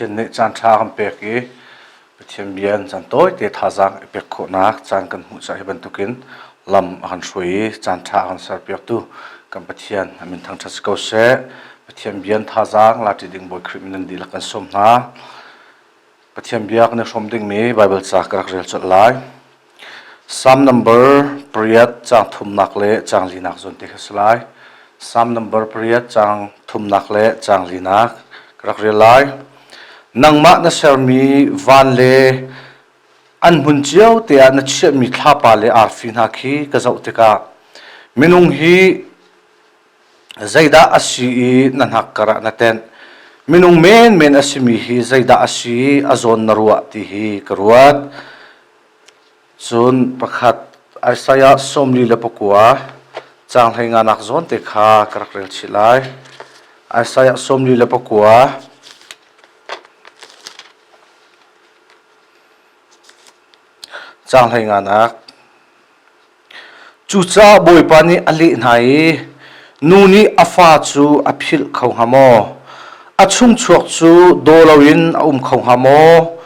Pathian nih caan ṭha a kan pek i Pathian bia in caan tawite thazaang i pek khawhnak caan kan hmuh caah hi bantukin lam a kan hruai i caan ṭha a kan serpiaktu kan Pathian a min thangṭhat si ko seh. Pathian bia in thazaang la ṭi ding Bawi Khrih min nan dihlak kan sawm hna. Pathian bia kan i hrawm dingmi Baibal ca ka rak rel colh lai. Psalm number pariat caang thumnak le caang linak zawn te kha si lai. Psalm number pariat caang thumnak le caang linak ka rak rel lai. Nangmah na sermi van le an hmun cio te ah na chiahmi thlapa le arfi hna khi ka zoh tikah minung hi Zeidah a si i na hnakkar ah na tenh? Minung menmen a simi hi zeidah a si i a zawn na ruah ti hi ka ruat. Cun pakhat Isaiah 49 caang hleinganak zawn te kha ka rak rel chih lai. Isaiah 49 caang hleinganak. Cucaah Bawipa nih a leh hna i, Nu nih a fa cu a philh kho hnga maw? A chungchuak cu daw loin a um kho hnga maw?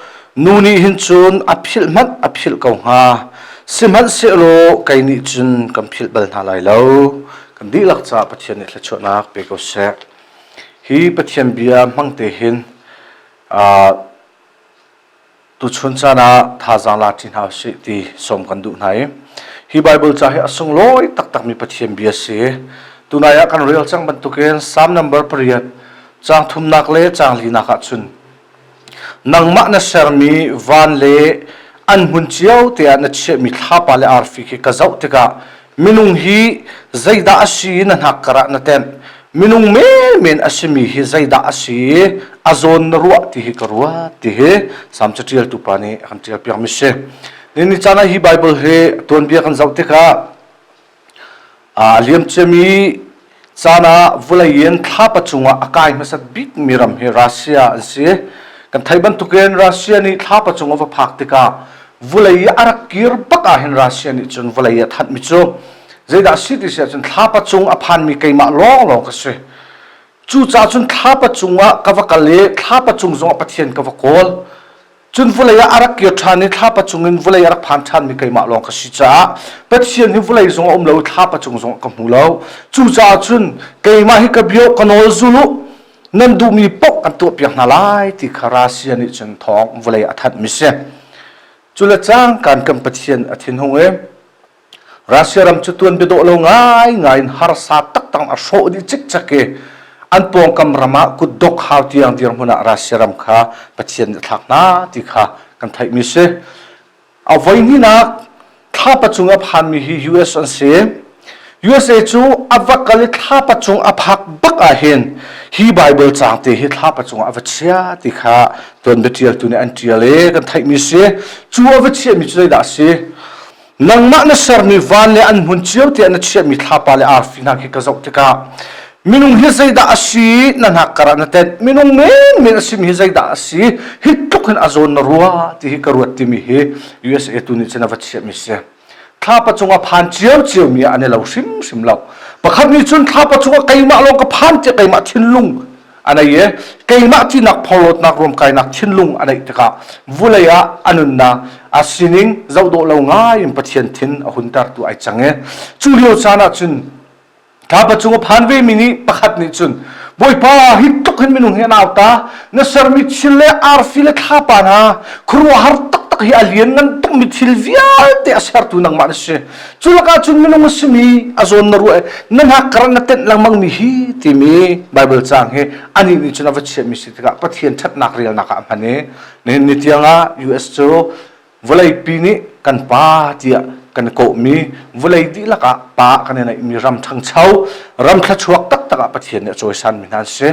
Nu nih hin cun a philh hmanh a philh ko hnga, sihmanhsehlaw kei nih cun kan philh bal hna lai lo. Kan dihlak caah Pathian nih thluachuahnak pe ko seh. Hi Pathian bia hmang te hin Tuchun caan ah thazaang la ṭi hna usih ti sawm kan duh hna i hi Baibal ca hi a sunglawi taktakmi Pathian bia a si. Tunai ah kan rel cang bantukin Psalm number pariat caang thumnak le caang linak ah cun nangmah na sermi van le an hmun cio te ah na chiahmi thlapa le arfi khi ka zoh tikah Minung hi zeidah a si na hnakkar ah na tenh. Minung menmen a simi hi zeidah a si a zawn na ruah ti hi ka ruat ti hi Salm caṭialtu pa nih a kan ṭialpiakmi si. Ni caan ah hi Bible hi tuanbia kan zoh tikah a liamciami Caan ah vawlei in thlapa cungah a kai hmasat bikmi ram hi Russia an si. Kan theih bantukin Russia nih thlapa cung a va phak tikah vawlei i a rak kir bak ah hin Russia nih cun vawlei a thanhmi cu zeidah a si ti si ahcun thlapa cung a phanmi keimah lawnglawng ka si. Cucaah cun thlapa cungah ka va kal i thlapa cung zongah Pathian ka va kawl. Cun vawlei ah a rak kir ṭhan i thlapa cungin vawlei a rak phan ṭhanmi keimah lawng ka si caah Pathian hi vawlei zong a um lo i thlapa cung zong ka hmu lo. Cucaah cun keimah hi ka bia ka nawl zul u, nan duhmi paoh kan tuahpiak hna lai ti kha Russia nih cun thawng vawlei a thanhmi si. Cu le cangkan kan Pathian a thinhung i Russia ram cu tuan biadawh lo ngaingai in harsa taktak a hrawh dih cikcek i an pawngkam ram ah kutdok hau tiang dirhmun ah Russia ram kha Pathian nih a thlak hna ti kha kan theihmi si. A voihnihnak thlapa cung a phanmi hi US an si. USA cu a va kal i thlapa cung a phak bak ah hin hi Bible caang te hi thlapa cung ah a va chia ti kha tuanbia ṭialtu nih an ṭial i kan theihmi si. Cu a va chiahmi cu zeidah a si? Nangmah na sermi van le an hmun cio tiah na chiahmi thlapa le arfi hna khi ka zoh tikah minung hi zeidah a si na hnakkar ah na tenh minung menmen a simi hi zeidah a si hi tluk hin a zawn na rua ti hi ka ruat timi hi USA tu nih cun a va chiahmi si thlapa cungah phan cio mi ah an i lo hrimhrim lo pakhat nih cun thlapa cungah keimah lawng ka phan tiah keimah thinlung a nei i keimah tinak phorhlawtnak ruamkainak thinlung a neih tikah vulei ah a nunnak a sining zohdawh lo ngai in Pathian thin a huntertu ai cang i cu lio caan ah cun Thlapa cung a phan ve mi nih pakhat nih cun Bawipa hi tluk hin minung hi an au ta na sermi thil le arfi le thlapa hna khuaruahhar taktak hi a lian ngan tukmi thil vialte a sertu nangmah na si Cu lakah cun minung a simi a zawn na ruah i na hnakkar na tenh lengmang mi hi timi Bible caang hi anih nih cun a va chiahmi si tikah Pathian ṭhatnak relnak ah a hman i nihin ni tiangah US cu vawleipi nih kan pa tiah kan kawhmi vawlei dihlak ah pa kan i neihmi ram ṭhangcho ram thluachuak taktak ah Pathian nih a cawisanmi hna an si.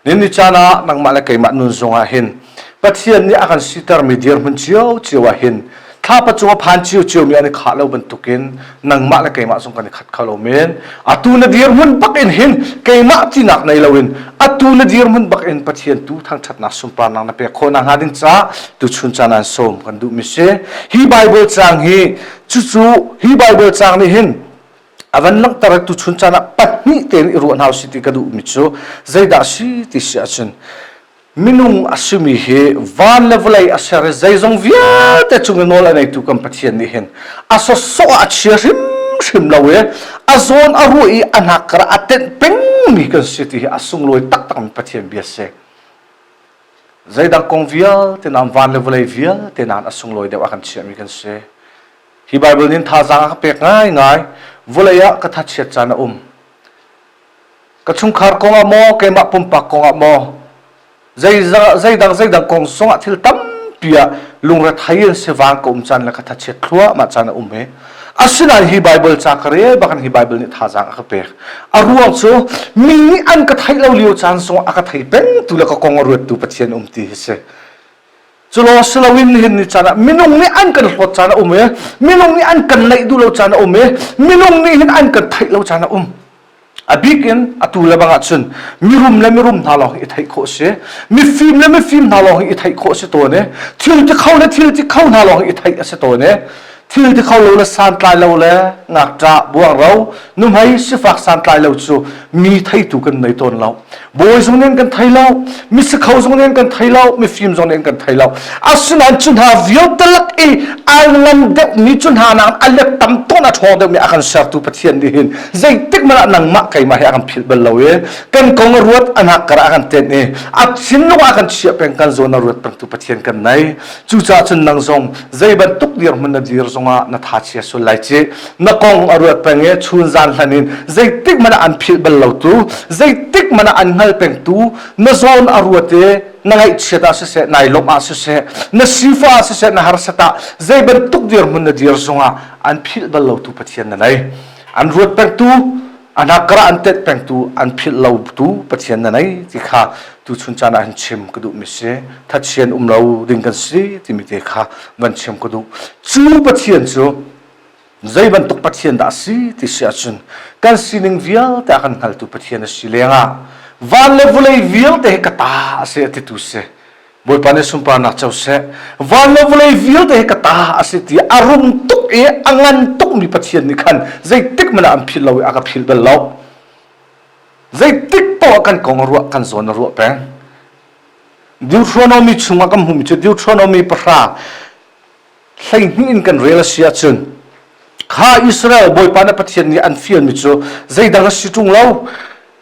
Nihin ni caan ah nangmah le keimah nun zongah hin Pathian nih a kan sitermi dirhmun ciocio ah hin thlapa cung a phan ciocio mi an i khah lo bantukin nangmah le keimah zong kan i khat kho lo men. Atu na dirhmun bak in hin keimah tinak nei loin atu na dirhmun bak in Pathian tu thangṭhatnak sunparnak na pek khawh nakhnga ding caah tuchun caan aan sawm kan duhmi si. Hi Bible caang hi cucu hi Bible caang nih hin a van langhter tuchun caan ah pahnih tein i ruah hna usih ti ka duhmi cu zeidah si ti si ahcun. Minung a simi hi van le vawlei a ser i zeizong vialte cung i nawl a neitu kan Pathian nih hin a sawsawh ah a chia hrimhrim lo i a zawn a ruah i a hnakkar ah a tenh pengmi kan si ti hi a sunglawi taktakmi Pathian bia a si. Zeidang kong vialte nain van le vawlei vialte nain a sunglawi deuh a kan chiahmi kan si. Hi Baibal nih thazaang a ka pek ngaingai. Vawlei ah ka thachiat caan a um. Ka chungkhar kongah maw, keimah pumpak kongah maw, zeidang zeidang kong zongah thil tampi ah lungrethei in sivang ka um caan le ka thachiat thluahmah caan a um i asinain hi Baibal ca ka rel bak in hi Baibal nih thazaang a ka pek. A ruang cu mi nih an ka theih lo lio caan zongah a ka thei pengtu le ka kong a ruattu Pathian um ti hi si. Cu lawng si loin nihin ni caan ah minung nih an kan hlawt caan a um i minung nih an kan naih duh lo caan a um i minung nih hin an kan theih lo caan a um. A bik in atu le bang ahcun mirum le mirum hna lawng hi i theih khawh a si. Mifim le mifim hna lawng hi i theih khawh a si tawn i thil ti kho le thil ti kho hna lawng hi i theih a si tawn i thil ti kho lo le santlai lo le ngakṭah buangro nuhmei sifak santlai lo cu mi theitu kan nei tawn lo. Bawi zong nih an kan thei lo, misikho zong nih an kan thei lo, mifim zong nih an kan thei lo. Asinain cu hna vialte lak i al ngan deuhmi cu hna nak a let tam tawn a ṭhawng deuhmi a kan sertu Pathian nih hin zeitik hmanh ah nangmah keimah hi a kan philh bal lo i kan kong a ruat a hnak kar ah a kan tenh i a thinlung ah a kan chiah peng kan zawn a ruat pengtu Pathian kan nei. Cucaah cun nang zong zei bantuk dirhmun na dir zongah na tha chia sual lai ci. Na kong a ruat peng i chun zan hlan in zeitik hmanh ah an philh bal lo tu, zeitik hmanh ah an hngal peng tu, na zawn a ruat i na ngaihchiat ah siseh, nai lawmh ah siseh, na sifah ah siseh, na harsat ah zei bantuk dirhmun na dir zongah an philh bal lo tu Pathian na nei. An ruat pengtu, a hnakkar ah an tenh pengtu an philh lo tu Pathian na nei ti kha tuchun caan ah hin chim ka duhmi si thachian um lo ding kan si timi te kha van chim ka duh cu Pathian cu zei bantuk Pathian dah a si ti si ahcun kan sining vialte a kan hngaltu Pathian a si lengah van le vawlei vialte hi ka ta a si a titu si Bawipa nih sunparnak co seh. Van le vawlei vialte hi ka ta a si ti a rum tuk i a ngan tukmi Pathian nih khan zeitik hmanh ah an philh lo i a ka philh bal lo. Zeitik paoh ah kan kong a ruah, kan zawn a ruah peng. Deuteronomy chungah kan hmuhmi cu Deuteronomy pahra 12 in kan rel a si ahcun kha Israel Bawipa na Pathian nih an fialmi cu zeidang a si ṭung lo.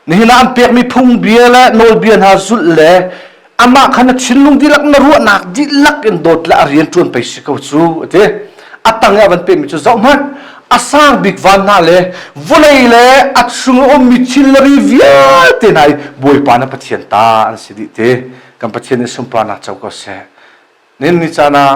Nihin ah an pekmi phungbia le nawlbia hna zulh le amah kha na thinlung dihlak na ruahnak dihlak in dawt le a rian ṭuan pei si ko cu a ti. A tang i a van pehmi cu zohhmanh a sang bik van hna le vawlei le a chung a ummi thil le ri vialte hna i Bawipa na Pathian ta an si dih ti. Kan Pathian nih sunparnak co ko seh. Nin ni caan ah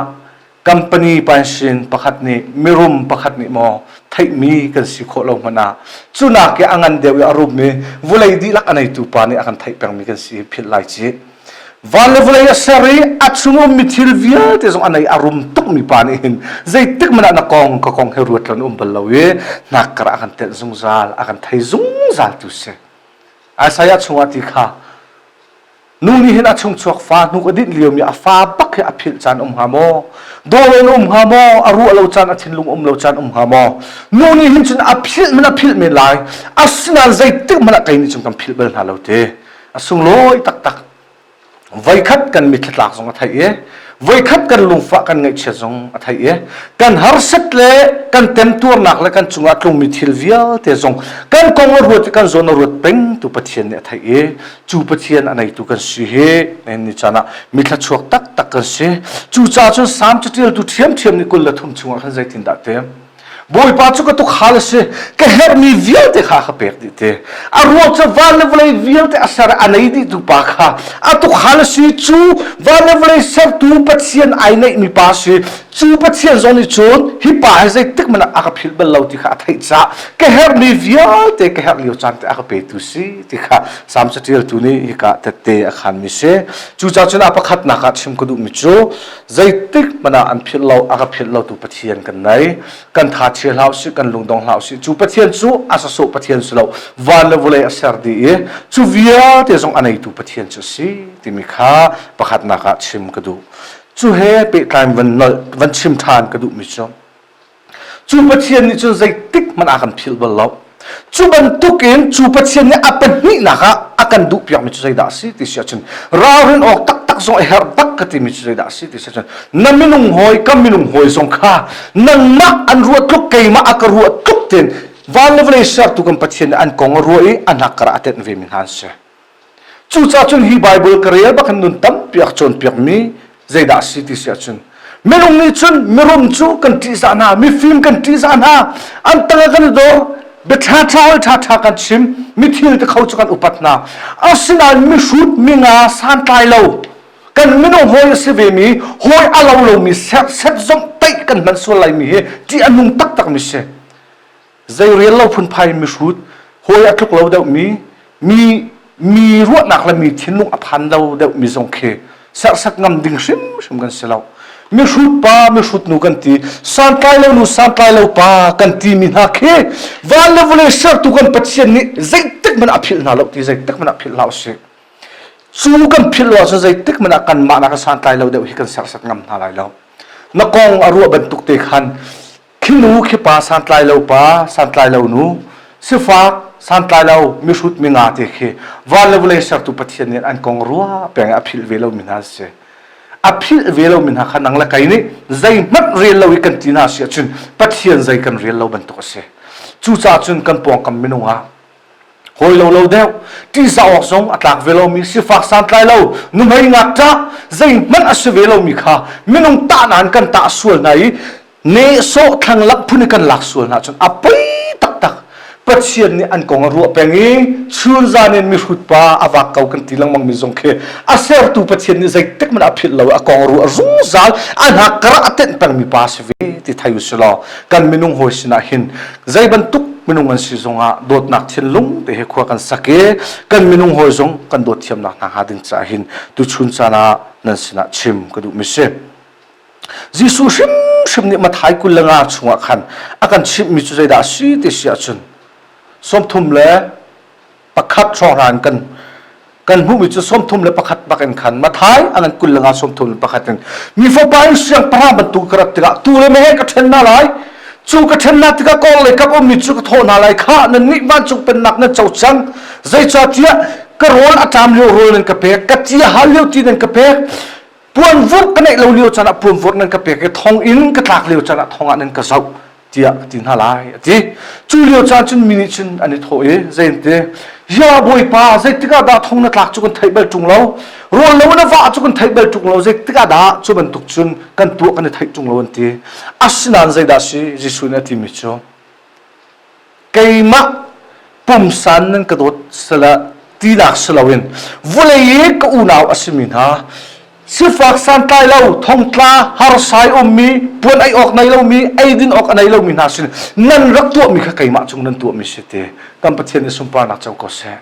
company pension pakhat nih mirum pakhat nih maw theihmi kan si khawh lo hmanh ah cunak i a ngan deuh i a rum i vulei dihlak a neitu pa nih a kan theih pengmi kan si philh lai ci. Van le vulei a ser i a chung ummi thil vialte zong a nei a rum tukmi pa nih hin zeitik hmanh ah na kong ka kong he ruat lo na um bal lo i hnakkar a kan telh zungzal a kan thei zungzal tu si. Isaiah chungah ti kha Nu nih hin a chungchuak fa hnuk a dinh liomi a fa bak hi a philh caan um hnga maw? Daw in um hnga maw? A ruah lo caan, a thinlung um lo caan um hnga maw? Nu nih hin cun a philh hmanh a philh men lai. Asinain zeitik hmanh ah kei nih cun kan philh bal hna lo te. A sunglawi taktak. Voikhat kan mitthli tlak zong a theih i voikhat kan lungfah kan ngaihchiat zong a theih i kan harsat le kan temtuarnak le kan cungah tlungmi thil vialte zong kan kong a ruat i kan zawn a ruat peng tu Pathian nih a theih i cu Pathian a neitu kan si hi ni caan ah mithla chuak taktak kan si. Cucaah cun Salm caṭialtu ṭhiamṭhiam nih 23 chungah khan zeitindah ti? Bawipa cu ka tukhal a si, ka herhmi vialte kha a ka pek dih te. A ruang cu van le vawlei vialte a ser a nei dihtu pa kha a tukhal a si cu van le vawlei sertu Pathian ai neihmi pa si. Cu Pathian zong nih cun hi pa hi zeitik hmanh ah a ka philh bal lo ti kha a theih caah ka herhmi vialte ka herh lio caan te a ka petu si ti kha Salm caṭialtu nih hika tette a khanmi si. Cucaah cun a pakhatnak ah chim ka duhmi cu zeitik hmanh ah an philh lo a ka philh lotu Pathian kan nei. Kan tha chia hlah usih, kan lungdong hlah usih. Cu Pathian cu a sasawh Pathian si lo, van le vawlei a ser dih i cu vialte zong a neitu Pathian cu a si timi kha pakhatnak ah chim ka duh. Cu he pehtlai van nolh, van chim ṭhan ka duhmi cu Cu Pathian nih cun zeitik hmanh a kan philh bal lo. Cu bantukin cu Pathian nih a pahnihnak ah a kan duhpiakmi cu zeidah a si ti si ahcun ralrin awk taktak zong a herh bak ka timi cu zeidah a si ti si ahcun na minung hawi ka minung hawi zong kha nangmah an ruah tluk keimah a ka ruah tluk tein van le vawlei sertu kan Pathian nih an kong a ruah i a hnakkar ah a tenh ve mi hna an si. Cucaah cun hi Baibal ka rel bak in nun tampi a ka cawnpiakmi zeidah a si ti si ahcun minung nih cun mirum cu kan ṭihzah hna, mifim kan ṭihzah hna, an tang ah kan i dor, biaṭha ṭha hol ṭha ṭha kan chim, mithil te kho cu kan upat hna. Asinain mihrut, minga, santlai lo, kan minung hawi a si vemi, hawi a lo lomi serhset zomhtaih kan hman sual laimi hi ṭih a nung taktakmi si. Zei rel lo phunphai mihrut, hawi a tluk lo deuhmi, mi mi ruahnak le mi thinlung a phan lo deuhmi zong khi serhsat ngam ding hrimhrim kan si lo. Mihrut pa, mihrut nu kan ti, santlai lo nu, santlai lo pa kan timi hna khi van le vawlei sertu kan Pathian nih zeitik hmanh a philh hna lo ti zeitik hmanh ah philh hlah usih. Cu kan philh lo ahcun zeitik hmanh ah kanmah nak santlai lo deuh hi kan serhsat ngam hna lai lo. Na kong a ruah bantuk te khan Khi nu khi pa santlai lo pa santlai lo nu sifak santlai lo mihrut minga te khi van le vawlei sertu Pathian nih an kong ruah peng a philh ve lo mi hna si. A philh ve lo mi hna kha nang le kei nih zeihmanh rel lo i kan ti hna si ahcun Pathian zei kan rel lo bantuk a si. Cucaah cun kan pawngkam minung ah hawi lo lo deuh ṭihzah awk zong a tlak ve lomi sifak santlai lo nuhmei ngakṭah zeihmanh a si ve lomi kha minung tah nain kan tah sual hna i nehsawh thlanglamh phun i kan lak sual hna cun a poi taktak. Pathian nih an kong a ruah peng i chunzan in mihrut pa a vak ko kan ti lengmang mi zong khi a sertu Pathian nih zeitik hmanh a philh lo a kong a ruah zungzal a hnakkar a tenh pengmi pa si ve ti thei u silaw kan minung hawi sinah hin zei bantuk minung an si zongah dawtnak thinlung te he khua kan sak i kan minung hawi zong kan dawt thiamnak hna hnga ding caah hin tuchun caan ah nan sinah chim ka duh mi si. Jesuh hrimhrim nih Matthai 25 chungah khan a kan chimhmi cu zeidah a si ti si ahcun 31 hrawng in kan kan hmuhmi cu 31 bak in khan Matthai a ngan 25 31 in mi fapa in siangpahrang bantuk ka rat tikah tuu le meheh ka ṭhen hna lai cu ka ṭhen hna tikah kawl lei kap ummi cu ka thawh hna lai khah nannih vancung pennak nan co cang zeicahtiah ka rawl a ṭam lio rawl nan ka pek ka ti a hal lio ti nan ka pek Puanvurh ka neih lo lio caan ah puanvurh nan ka pek i thonginn ka tlak lio caan ah thong ah nan ka zoh tiah ka ti hna lai a ti. Cu lio caan cun mi nih cun an i thawh i zei Ya Bawipa, zeitik ah dah thong na tlak cu kan theih bal ṭung lo, rawl lo na vah cu kan theih bal ṭung lo, zeitik ah dah cu bantuk cun kan tuah kan i theih ṭung lo an ti. Asinain zeidah si Jesuh nih a timi cu Keimah pumsan nan ka dawt sala tinak si loin vawlei i ka unau a simi hna sifak santlai lo thongtla harsai ummi puan ei awk nei lomi eidin awk a nei lomi hna sin nan rak tuahmi kha keimah cung nan tuahmi si ti kan Pathian nih sunparnak co ko seh.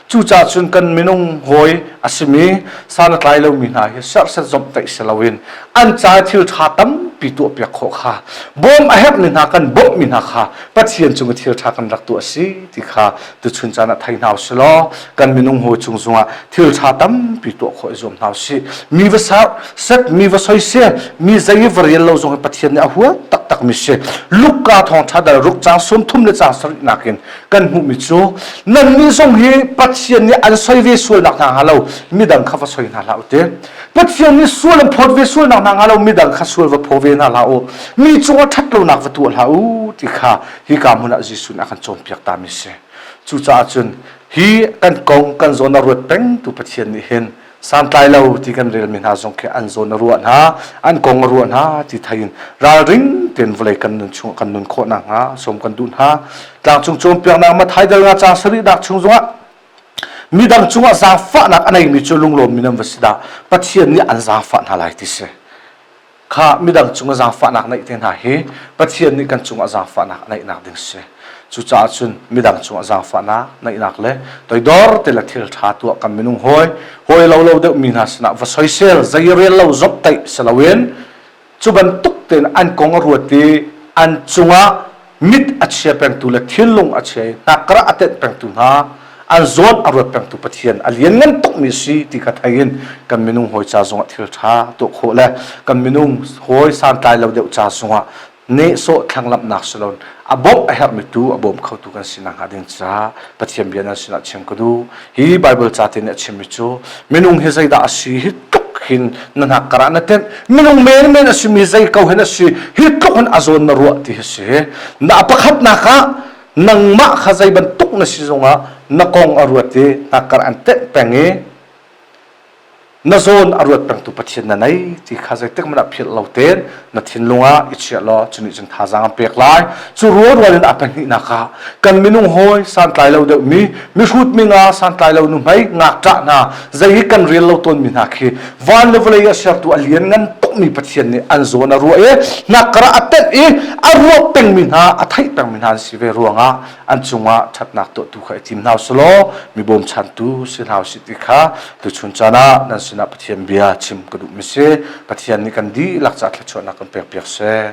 Cucaah cun kan minung hawi a simi san a tlai lomi hna hi serhsat zomhtaih si loin an ca thil ṭha tampi tuahpiak khawh kha bawm a herhmi hna kan bawmhmi hna kha Pathian cung i thil ṭha kan rak tuah a si ti kha tuchun caan ah thei hna usih law kan minung hawi cung zongah thil ṭha tampi tuah khawh i zuam hna usih. Mi va set, mi va soisel, mi zei va rel lo zong hi Pathian nih a huat taktakmi si. Luka thawngṭha dal ruk caang 30 le caang sarihnak in kan hmuhmi cu nannih zong hi Pathian nih an soi ve sualnak hna hnga lo midang kha va soi hna hlah u ti. Pathian nih sual an phawt ve sualnak hna hnga lo midang kha sual va phaw ve hna hlah u. Mi cungah ṭhat lonak va tuah hlah u ti kha hika hmun ah Jesuh nih a kan cawnpiak ta mi si. Cucaah cun hi kan kong kan zawn a ruat pengtu Pathian nih hin santlai lo ti kan relmi hna zong khi an zawn a ruah hna an kong a ruah hna ti thei in ralring tein vawlei kan nun chung kan nun khawh nakhnga sawm kan duh hna. Tlangcung cawnpiaknak Matthai dal nga caang sarihnak chung zongah midang cungah zaangfahnak a neimi cu lunglawmmi nan va si dah Pathian nih an zaangfah hna lai ti si. Kha midang cungah zaangfahnak neih te hna hi Pathian nih kan cungah zaangfahnak a neihnak ding si. Cucaah cun midang cungah zaangfahnak neihnak le toidor te le thil ṭha tuah kan minung hawi hawi lo lo deuhmi hna sinah va soisel zei rel lo zomhtaih si loin cu bantuk tein an kong a ruat i an cungah mit a chia pengtu le thinlung a chia i hnakkar a tenh pengtu hna an zawn a ruat pengtu Pathian a lianngan tukmi si ti kha thei in kan minung hawi ca zongah thil ṭha tuah khawh le kan minung hawi santlai lo deuh ca zongah. Nehsawh thlanglamhnak si loin a bawmh a herhmi tu a bawm khotu kan si nakhnga ding caah Pathian bia nan sinah chim ka duh. Hi Bible ca te nih a chimmi cu minung hi zeidah a si hi tluk hin na hnak karah na tenh minung menmen a simi zei ko hin a si hi tluk hin a zawn na ruah ti hi si. Na pakhatnak ah nangmah kha zei bantuk na si zongah na kong a ruat i hnakkar an tenh peng i na zawn a ruat pengtu Pathian na nei ti kha zeitik hmanh ah philh lo tein na thinlung ah i chiah law cu nih cun thazaang an pek lai. Cu rualrual in a pahnihnak ah kan minung hawi santlai lo deuhmi mihrut mi nga santlai lo nuhmei ngakṭah hna zei hi kan rel lo tawnmi hna khi van le vawlei a sertu a lian ngan tukmi Pathian nih an zawn a ruah i hnakkar ah a tenh i a ruah pengmi hna a theih pengmi hna an si ve ruangah an cungah ṭhatnak tuahtu kha i tim hna usih mi bawmchantu si hna usih ti kha tuchun caan ah nan sinah Pathian bia chim ka duhmi si. Pathian nih kan dihlak caah thluachuahnak kan pekpiak seh.